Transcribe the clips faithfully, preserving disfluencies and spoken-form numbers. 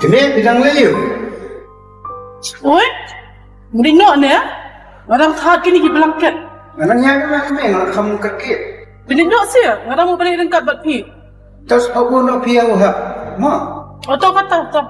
Me phi dang leh ïa u? Oi, mending noh ne. Nga dang thad kine ki blanket. Nga dang ïa ka me nga kham ka kit. Mending noh seh, nga dang mut ban leit ryngkat bad phi. Te shu pynbun noh phi ïa u ha. Mo. Oh, to kata, to.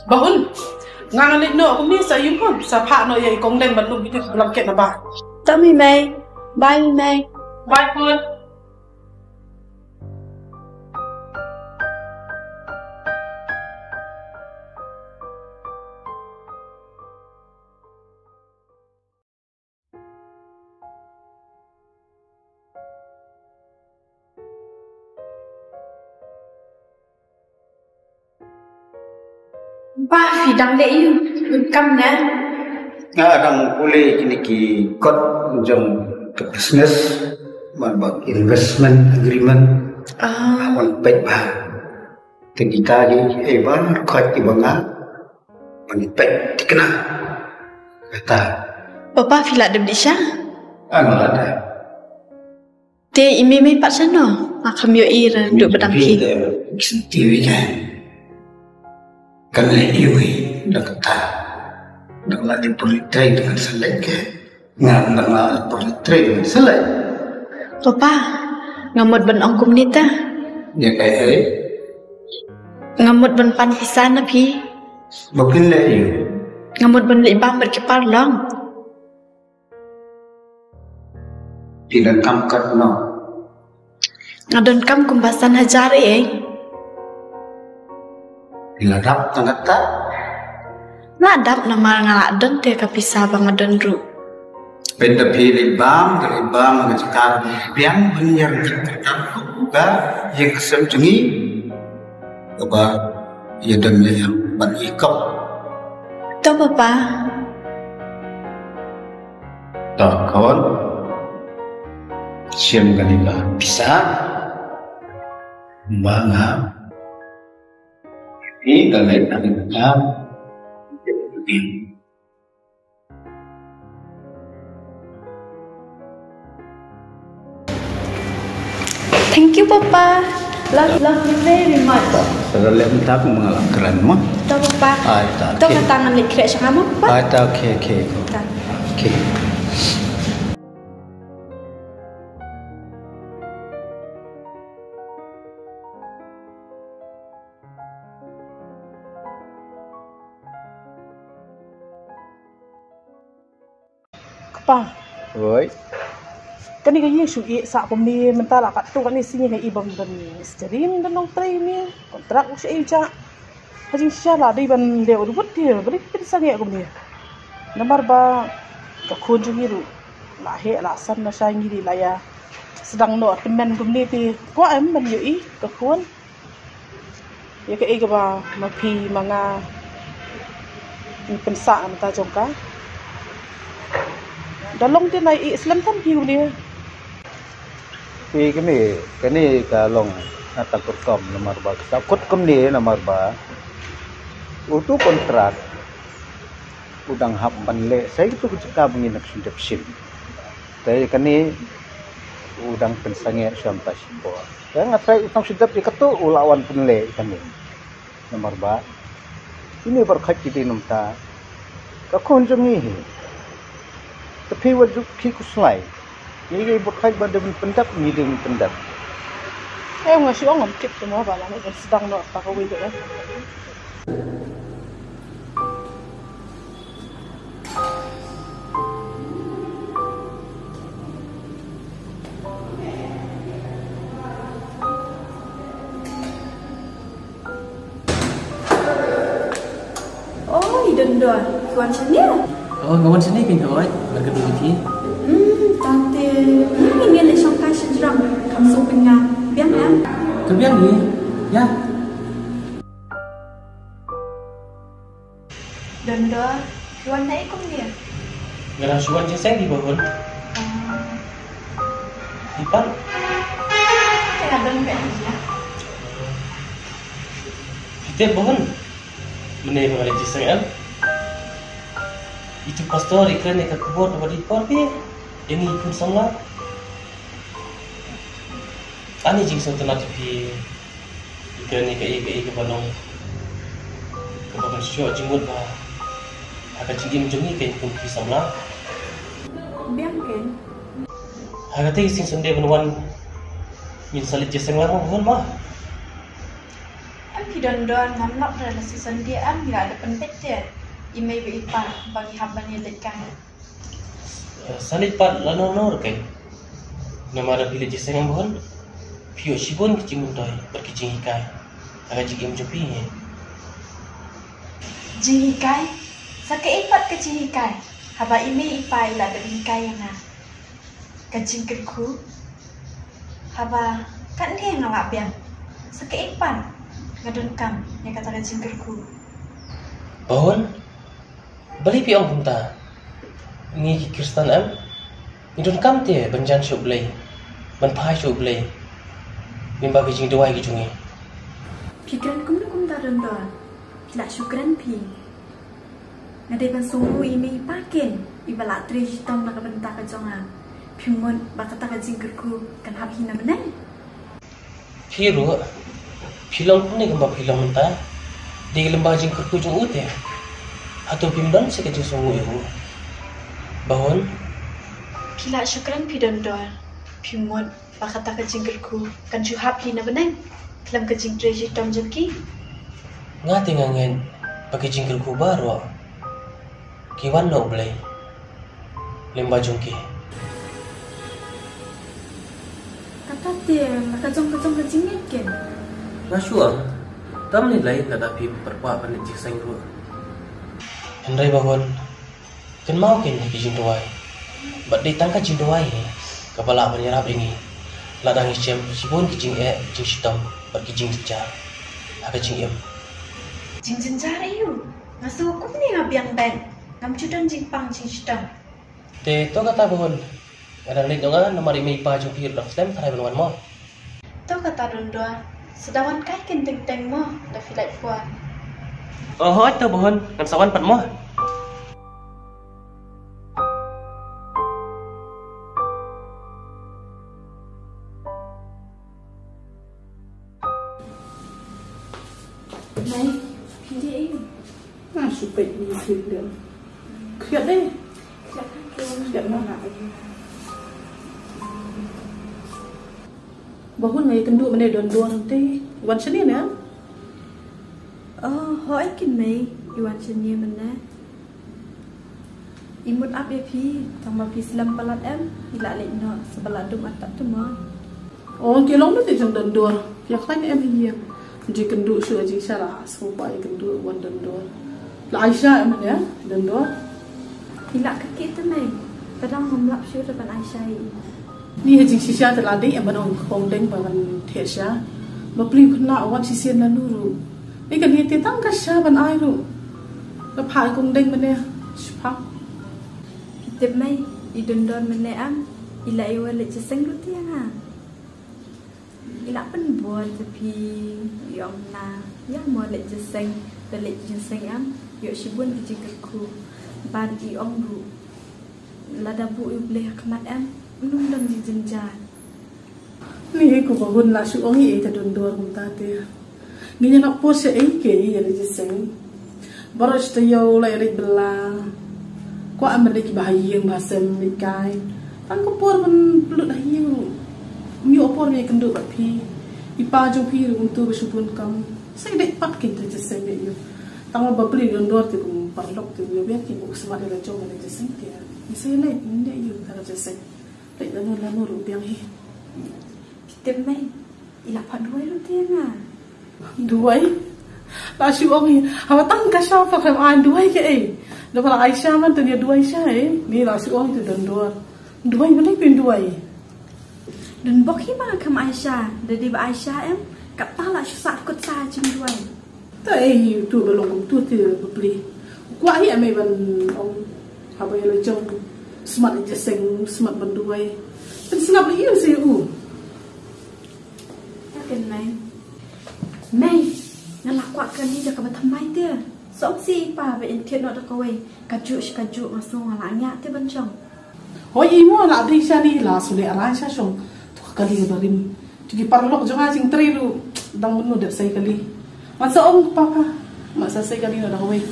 Bahun, nga ngan leit noh kumne sa ïum hun, sa phah noh ïa i Kong Leng ban lum ïa ki blanket na ba. To mei mei. Bye mei mei. Bye hun. Ba phi dang leh ïa u kam ne? Nga dang pule kine ki kot jong ka business, man ba investment agreement. Ah. Wan peit ba. Te kita ki, eh, ba khot ki ba nga. Ban peit thikna. Kata. Papa phi lah dep dih sha? Nga lah da. Te i mei mei pat shano? Nga kham ïohi ruh ba dang phi. Ti wi ka. Kan leh ïa wi da kata. Da la dei puri trei dengan selek ke. Nga dang la puri trei dengan selek. Papa, nga mut ban ong kumne te. Ïa kaei? Nga mut ban pan pisa na phi. Ba phin leh ïa u? Nga mut ban leit bam bad ki paralok. Phi donkam katno? Nga donkam kumba san hajar ei. Phi la dap tang kata? La dap namar nga la don te ka pisa ba nga don ruh. Pynda phi leit bam, ka leit bam ka jaka biang ban ïa ka jaka ka ïa ka sem jong ngi. Kaba ïa don ïa ban ikop. To papa. To khun. Shim kane ka pisa. Ba nga. Phi da leit na ka. Thank you, Papa. Love, love you very much. Sa da leh mynta kumba nga la kren mo. To, Papa. Ai ta. To, okay. Kata ngan leit khreh sha nga mo, Papa. Ai ta, okay, okay. Ta. Okay. Kpa. Oi. Kane ka ïing shu ïeh sah kumne mynta la katto katne sngi nga i bym don string don nongtrei ne kontrak u shu ïeh ja. Ha jingshisha la dei ban leh u dubut te ba dei pynsangeh kumne. Namar ba ka khun jong ngi ruh la heh la san lashai ngi dei la ïa sdang noh tymmen kumne te kwah em ban ïohi ka khun. Ïa kaei kaba ma phi ma nga ngi pynsah na bynta jong ka. Da long te nai ïeh slem than phi kumne. Phi kane, kane ka long na ta ka rukom namar ba ka sahkut kumne namar ba utu kontrak u dang hap ban leh sa ïa katu ka jaka ba ngin ym shu dep shim. Te kane u dang pynsangeh sha mynta shipor. Te nga trai u tang shu dep ïa katu u la wan pynleh ïa kane. Namar ba ine baroh khoit ki dei na mynta ka khun jong ngi hi. Te phi wat ju khih khuslai. Ngi ngi baroh khoit ba dei ban pyndep ngi dei ban pyndep. Eh, nga shu ong ngam tip te mo ba la ngi ban sdang noh ta kawei ka eh. Oh, i Dondon. Phi wan shane? Oh, nga wan shane kein hooid. Bad ka dei phi? Hmm, tangte. Ngi ngin leit shongkai shajrong. Kham sngewbha nga. Biang ïa. Ka biang ïa. Ïa. Dondon, Shu wan jingïaseng hi ba hun. Hi pat. Te ka don bad hi ya. Phi tip ba hun. Mynne ba nga leit jingïaseng em. Itu pastor i kren ïa ka khubor kaba dei por phi. Ïa ngi khun samla. Ani jingsngewtynnat ïa phi. Ïa kane kaei kaei kaba long kaba pynshoi jingmut ba ha ka jingim jong ngi ka jingim phi samla. Biang ken. Ha kata ka sngi Sunday ban wan ngin sa leit jingïaseng lang mo, mo. Em phi don don ngam lok da la sngi Sunday em ngi la da pynbeit te. I mei bad i pa ba ngi hap ban ïa leit kai. Sa leit pat la nor nor kai. Namar da phi leit jingïaseng em ba hun. Phi ïoh shibun ki jingmyntoi bad ki jinghikai ha ka jingim jong phi. Jinghikai? Sa kaei pat ka jinghikai haba i mei i pa i la dep hikai ïa nga? Ka jingkyrkhu. Haba katne nga lah biang, sa kaei pat nga donkam ïa kata ka jingkyrkhu? Ba hun. Balei phi ong kumta? Ngi ki Khristan em, ngi donkam te ban jan sha U Blei, ban phai sha U Blei lyngba ki jingduwai ki jong ngi. Phi kren kumno kumta Dondon? Phi lah shu kren phi. Nga dei ban sngewnguh ïa i mei i pa ken iba lah trei shitom na ka bynta ka jong nga. Phi mut ba kata ka jingkyrkhu kan hap hi na bneng? Phi ruh phi long kumne kumba phi long mynta. Dei lyngba jingkyrkhu jong u te. Hato phim don sha ka jingsngewnguh ïa u? Ba hun. Phi lah shu kren phi Dondon. Phi mut ba kata ka jingkyrkhu kan shu hap hi na bneng khlem ka jingtrei shitom jong ki? Nga te nga ngeit ba ki jingkyrkhu baroh ki wan na U Blei lyngba jong ki. Kata te la ka jong ka jong ka jingngeit ken. Nga shu ong, tam ne lai lada phim pyrkhat ban leit jingïaseng ruh. Hynrei ba hun, kynmaw ken ha ki jingduwai. Bad dei tang ka jingduwai hi kaba lah ban ïarap ïa ngi lada ngi shem shibun ki jingeh, jingshitom bad ki jingjynjar ha ka jingim. Jingjynjar aïu? Nga sngew kumne nga biang bad ngam ju don jingpang jingshitom. Te to kata ba hun, nga dang leit noh nga namar i mei i pa jong phi ruh dang slem tharai ban wan mo. To kata Dondon, sa da wan kai ken teng teng mo, da phi lait por. O hooid to ba hun, ngan sa wan pat mo. Mei, phi dei aïu? Nga shu peit ïa phi lem. Khriat dei. Khriat ma nga. Ba hun nga ïakynduh mynne Dondon te. Wan shane ne? Oh, hooid ken mei, i wan shane mynne. I mut ap ïa phi, tang ba phi slem palat em, i la leit noh, sa ba la dum artat te mo. Oh, ki long ba te jong Dondon. Phi ïa khlaiñ em hi ïa. Jingkynduh shu jingshah la, sngewbha ïakynduh wan Dondon. La Aisha em ïa, Dondon. I la kyrkieh te mei, ka dang ngam lap shuh da ban Aisha i. Ni ha jingshisha te la dei em ban ong kong deng ba ban theh sha. Bapli khynnah wan shisien lano ruh. Ni kane te tang ka sha ban ai ruh. La phah kong deng mynne. Shipang. Phi tip mei, i Dondon mynne em, i la ïa leit jingïaseng ruh te ïa nga. I la pynbor te phi, i ong na ïa mo leit jingïaseng, da leit jingïaseng em, ïoh shibun ki jingkyrkhu. Bad i ong ruh lada buh ïa U Blei ha khmat em, ym don jingjynjar. Ni ko ba hun la shu ong ïa i te Dondon kumta te. Ngin ïa nang por sha ei kei ïa leit jingïaseng. Baroh shi taïew la ïa leit bylla. Kwah em ban leit kiba ha ïing ba ha sem leit kai. Tang ka por ban pynlut ha ïing ruh ym ïoh por ban ïakynduh bad phi. I pa jong phi ruh kumtu ba shu bun kam. Sa ïa leit pat kin te jingïaseng ïa ïoh. Tang ba pli Dondon te kum paralok te ïoh biang ki buk smat ïa la jong ban leit jingïaseng te. Sa ïa leit ïa ïoh ka jingïaseng. Leit lano lano ruh biang hi. Phi tip mei, i la phah duwai ruh te ïa nga. Duwai? La shu ong hi, haba tang ka sha pha khlem ai duwai kaei. Da pha la Aisha man te ïa duwai sha ei. Ni la shu ong hi te Dondon. Duwai balei phin duwai? Don bok hi ba nga khlem Aisha, da dei ba Aisha em, kata la shu sah kut sa jingduwai. Te ei hi utu ba long kumtu te bapli. Kwah hi em ei ban ong haba ïa la jong. Smat ïa seng, smat ban duwai. Pynsngap ïa u. Ka kynmaw. Mei, nga la kwah kali da kaba thymmai te. Song si i pa ba in thied noh da kawei. Kajuh shi kajuh nga sngew nga la ngiah te ban shong. Hoi i mo la dei shani la sule arai sha shong. Tu kali ba rim. Tu ki paralok jong nga jingtrei ruh dang mynno dep sei kali. Ngan sa ong papa. Ngan sa sei kali noh da kawei.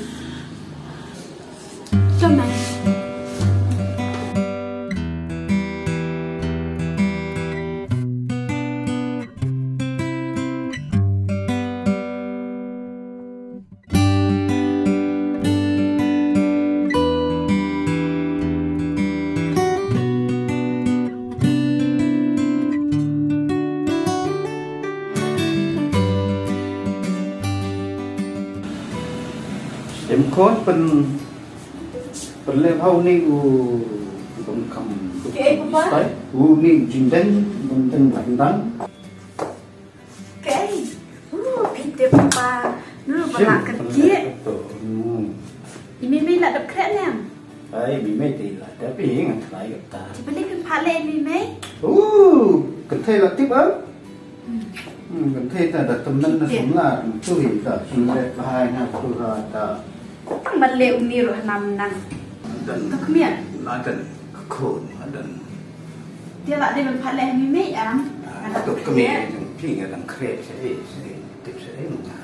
Ka mei. Em khon pyn, pynleh bha une u, u kam kam. Kaei, Papa? Une u jingdeng, jingdeng bha dang. Kaei? Uh, phi tip, Papa. Nu ba la kyrkieh. I Mei Mei la dep khreh ne em? Ai, Mei Mei te la dep, ngan try kata. Balei phin phah leh i Mei Mei? Uh, kynthei la tip ah. Hmm, kan thei ta da tymmen na sum la, tu hi ta sum le bahai na tu ha ta. Tang ban leh uni ruh hanam nang. Adan. Tu khmia. Adan. Khun adan. Dia la dei ban phah leh i Mei Mei am. Ah, tu khmia jong phi nga dang khreh se se tip se nga.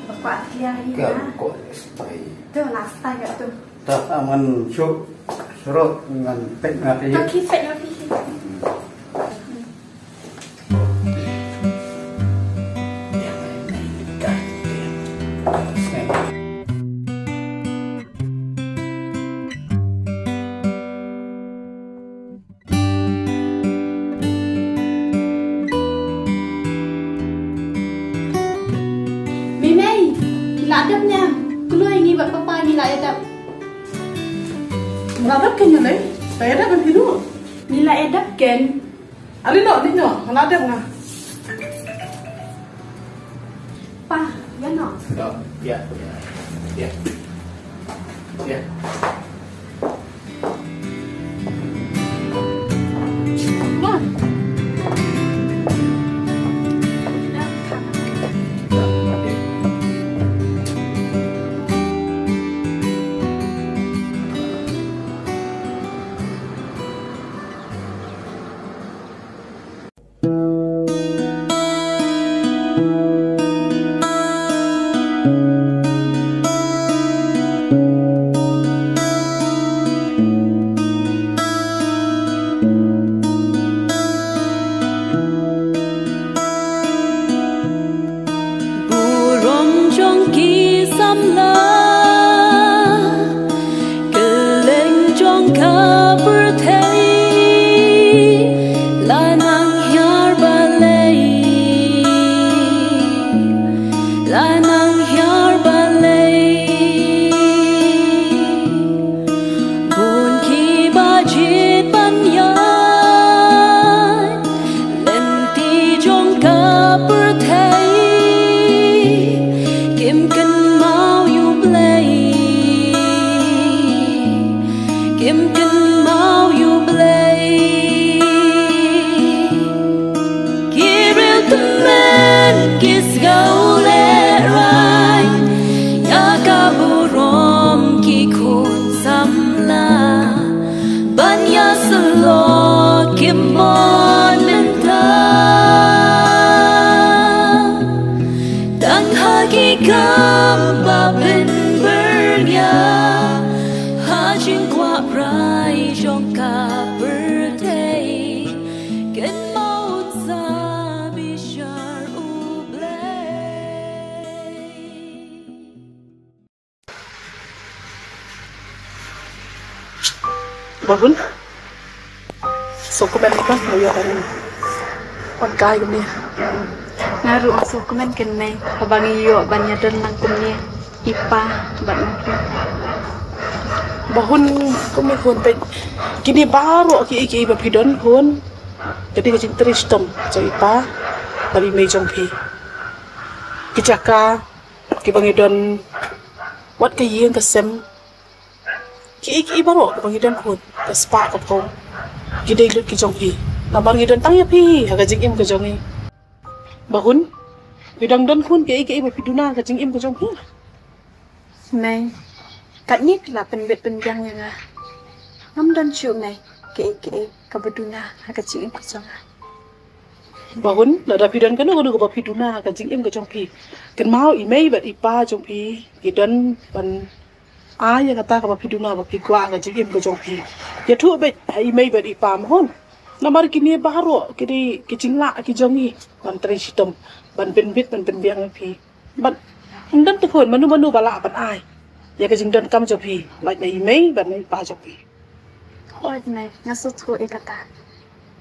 Ba kwah clear hi. Ka na. Ko stai. Tu la stai ka tu. Ta aman shu surut ngan pek nga pek. Tu ki pek nga pek. Mei Mei, phi la dep ne em? Kloi ngi bad papa ngi la ïa dep. Nga la dep ken ïa lei, la ïa dep ken phi ruh. Ngi la ïa dep ken. Ari noh, dih noh, nga la dep nga. Pa, ïa noh. Ïa, ïa, ïa. Ïa. Burom jong ki samla, kylleng jong ka pyrthei, la nang hiar balei, la nang hiar balei. Bun kiba jied ban ïaid lynti jong ka pyrthei, kim kynmaw ïa U Blei, kim kynmaw ïa U Blei. Ki briew tymmen ki sngewlehrain ïa ka burom ki khun samla, ban ïasyllok kim bun mynta. Tang ha ki kam ba pynbyrngia ha jingkwah brai jong ka pyrthei. Kynmaw un sa bishar U Blei. Ba hun. Sngewkmen ka, nga ïoh ban wan kai kumne. Nga ruh nga sngewkmen kynmaw haba ngi ïoh ban ïadon lang kumne. I Pa bad Ma. Ba hun, kumne hun, peit kine baroh kiei kiei ba phi don hun. Ka dei ka jingtrei shitom jong i Pa bad i Mei jong phi. Ki jaka kiba ngi don, wat ka ïing ka sem, Kiei kiei baroh kiba ngi don khun, ka spah ka phew, ki dei lut ki jong phi. Namar ngi don tang ïa phi ha ka jingim ka jong ngi. Ba Hun, phi dang don khun kiei kiei ba phi duna ha ka jingim ka jong phi. Mei, katne phi la pynbit pynbiang ïa nga. Ngam don shuh mei kiei kiei kaba duna ha ka jingim ka jong nga. Ba Hun, lada phi don kano kano kaba phi duna ha ka jingim ka jong phi, kynmaw i mei bad i pa jong phi ki don ban ai ïa kata kaba phi duna ba phi kwah ha ka jingim ka jong phi. Ïathuh beit ha i mei bad i pa, Ba Hun. Namar kine baroh ki dei ki jinglah ki jong ngi ban trei shitom, ban pynbit ban pynbiang ïa phi. Bad ym don te khun mano mano ba lah ban ai ïa ka jingdonkam jong phi, lait na i mei bad na i pa jong phi. Hooid mei, nga sngewthuh ïa kata.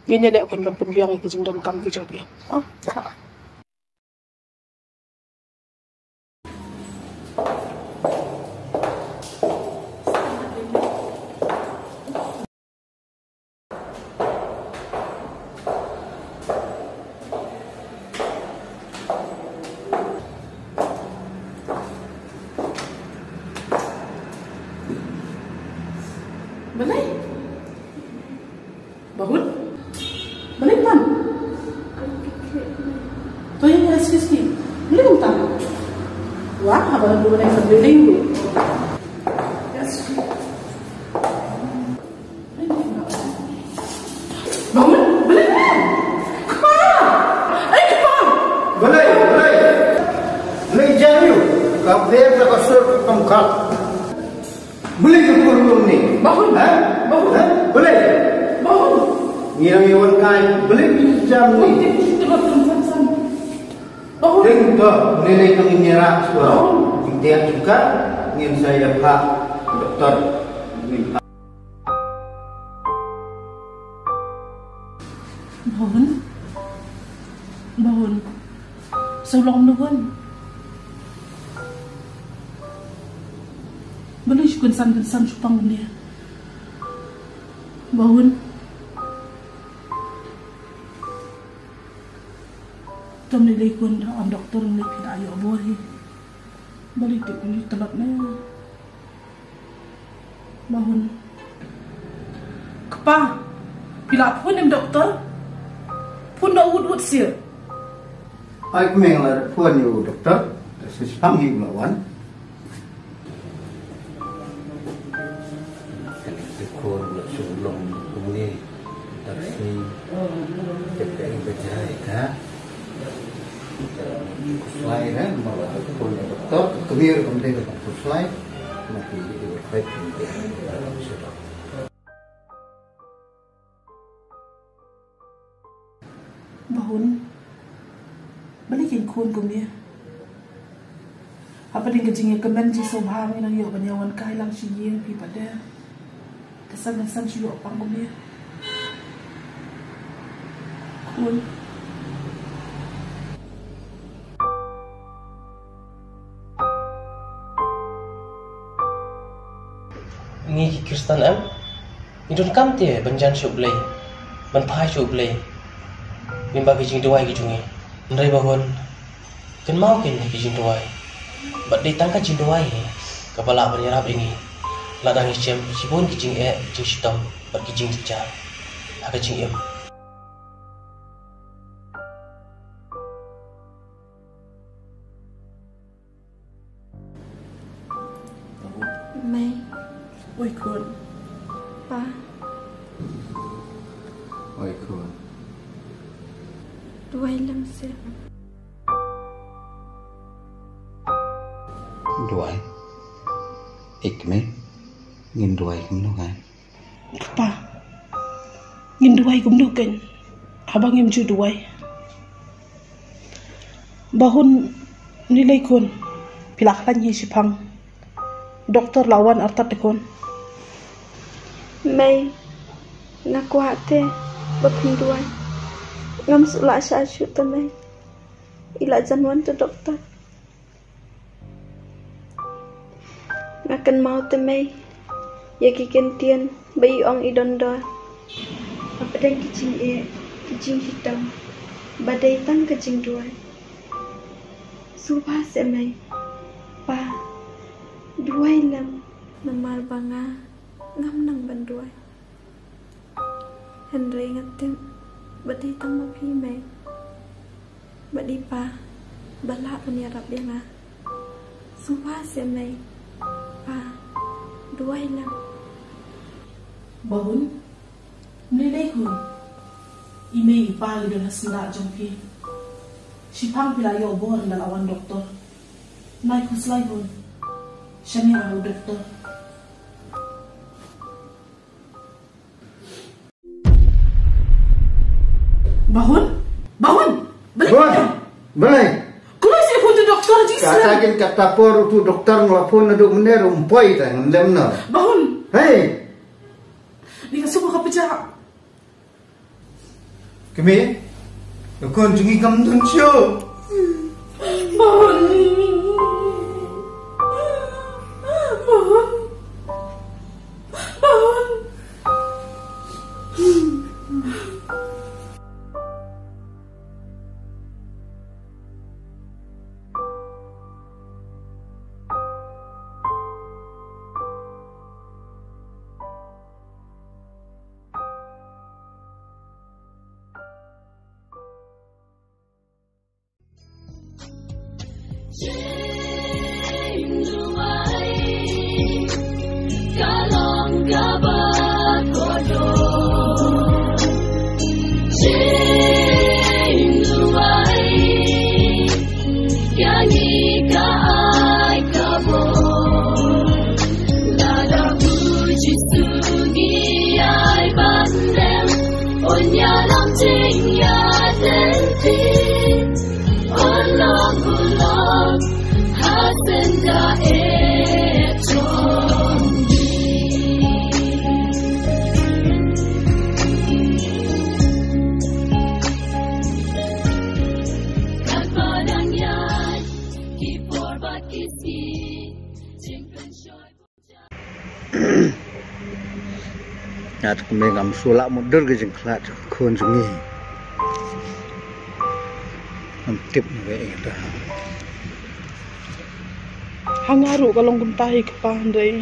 Ngin ïaleh khun ban pynbiang ïa ka jingdonkam ka jong phi. Oh. Balei? Ba Hun? Balei pan? To ïa, excuse me. Balei mynta? Wah, haba nang balei, balei. Yes. Ba Hun, balei? Kpa! Ai, kpa! Balei, balei. Balei jam ïa u? Ka ber da ka sur ka pangkat. Balei ka kur lum ni? Ba Hun. Ha? Ba Hun. Ha? Balei? Ba Hun. Ngi nang ïa wan kai. Balei ki jam ni? Ba Hun. Ding to, ni ni tang ni rak suara. Ba Hun. Ding dia juga ngin saya pak doktor. Ngin pak. Ba Hun. Ba Hun. Sawlong nu Hun. Balei shu kynsan kynsan shu pang ne. Ba Hun. Tam ni lei kun da am doktor ni phi da ïoh bor hi. Balei te kuli telat ne. Ba Hun. Kpa, phi la phone ïa u doktor? Phone da wut wut sir. Ai kmeng la phone ïa u doktor. Sa shiphang hi u la wan. Kane te khun la shu long kumne. Taxi. Tep ka i bajai ka. Khuslai na, ma la phone ïa doktor, kmie ruh kam dei ka khuslai. Ma ki i bajai kumne. Ba Hun, balei kein khun kumne? Hapdeng ka jingïakmen jingsngewbha ngi nang ïoh ban ïawan kai lang sha ïing phi pat de. Ka san ka san shu ïoh pang kumne. Khun. Ngi ki Khristan em, ngi donkam te ban jan sha U Blei, ban phai sha U Blei lyngba ki jingduwai ki jong ngi. Hynrei Ba Hun, kynmaw kein ki jingduwai. Bad dei tang ka jingduwai hi kaba lah ban ïarap ïa ngi lada ngi shem shibun ki jingeh, jingshitom bad ki jingjynjar ha ka jingim. Mei. Oi khun. Pa. Oi khun. Duwai lem seh. Duwai. Ïeit mei. Ngin duwai kumno kan? Kpa, ngin duwai kumno kein haba ngim ju duwai? Ba Hun, ni lei khun, phi la khlaiñ hi shiphang. Doktor la wan artat te khun. Mei, nga kwah te ba phin duwai. Ngam shu lah shah shuh te mei. I la jan wan te doktor. Nga kynmaw te mei ïa ki kyntien ba i ong i don dor. Hapdeng ki jingeh, ki jingshitom, ba dei tang ka jingduwai. Sngewbha seh mei. Pa, duwai lem. Namar ba nga Ngam nang ban duwai. Hynrei nga tip ba dei tang ma phi mei ba dei pa ba lah ban ïarap ïa nga. Sngewbha seh mei, pa, duwai lang. Bahun, mlei dei khun. I mei i pa i don ha syndah jong phi. Shiphang phi la ïoh bor ynda la wan doktor. Nai khuslai hun. Shane ïa u doktor. Bahun? Bahun? Balei? Hun. Balei? Kumno shu phone to doktor ji? Kata kin kata por utu doktor nga la phone naduh mynne ruh ym poi ta, ngam lem na. Bahun. Hei. Ni ka suba ka pejak. Kmie, u khun jong ngi kam don shuh. Bahun. Bahun. Bahun. Nga te kmie ngam shu lah mutdur ka jingkhlad jong ka khun jong ngi. Ngam tip na ka ïa ka. Ha nga ruh ka long kumta hi kpa, hynrei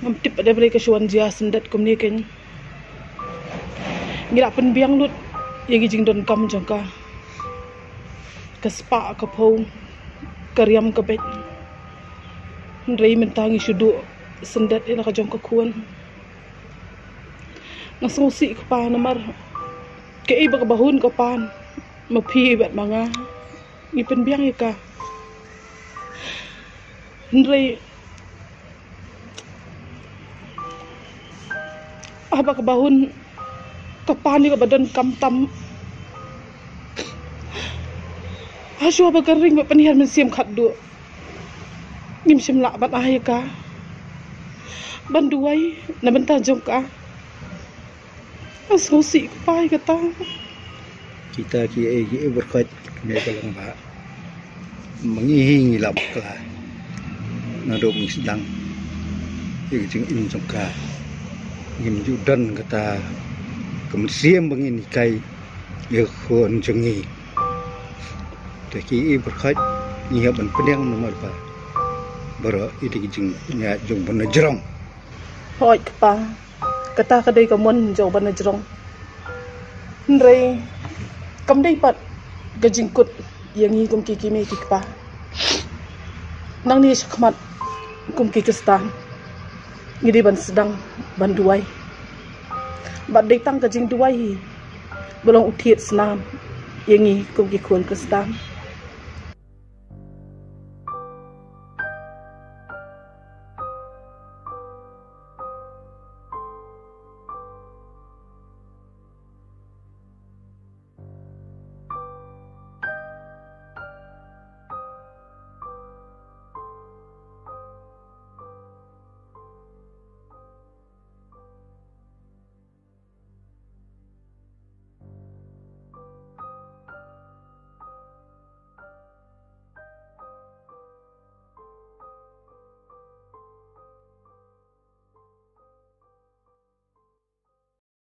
ngam tip pat de balei ka shu wan jia syndet kumne kein. Ngi la pynbiang lut ïa ki jingdonkam jong ka. Ka spah ka phew, ka riam ka beit. Hynrei mynta ngi shu duh syndet ïa la ka jong ka khun. Nga sngewsih kpa namar kaei ba ka Bahun ka pan, ma phi bad ma nga ngi pynbiang ïa ka. Hynrei haba ka Bahun ka pan ïa kaba donkam tam, hashwa ba ka ring bad pynhiar mynsiem khatduh, ngim shym lah ban ai ïa ka ban duwai na bynta jong ka. Nga sngewsih kpa ïa kata. Kita kiei kiei barkhat kmie ka long ba ma ngi hi ngi la bakla naduh ngi sdang ïa ka jingim jong ka. Ngim ju don kata ka mynsiem ba ngin hikai ïa ka khun jong ngi. Te kiei barkhat ngi hap ban pdiang namar ba baroh ïa ka jingïaid jong ba na jrong. Hooid kpa, kata ka dei ka mon jong ba na jrong. Hynrei kam dei pat ka jingkut ïa ngi kum ki kmie ki kpa. Nangne shakhmat kum ki Khristan ngi dei ban sdang ban duwai. Bad dei tang ka jingduwai hi ba long u thied snam ïa ngi kum ki khun Khristan.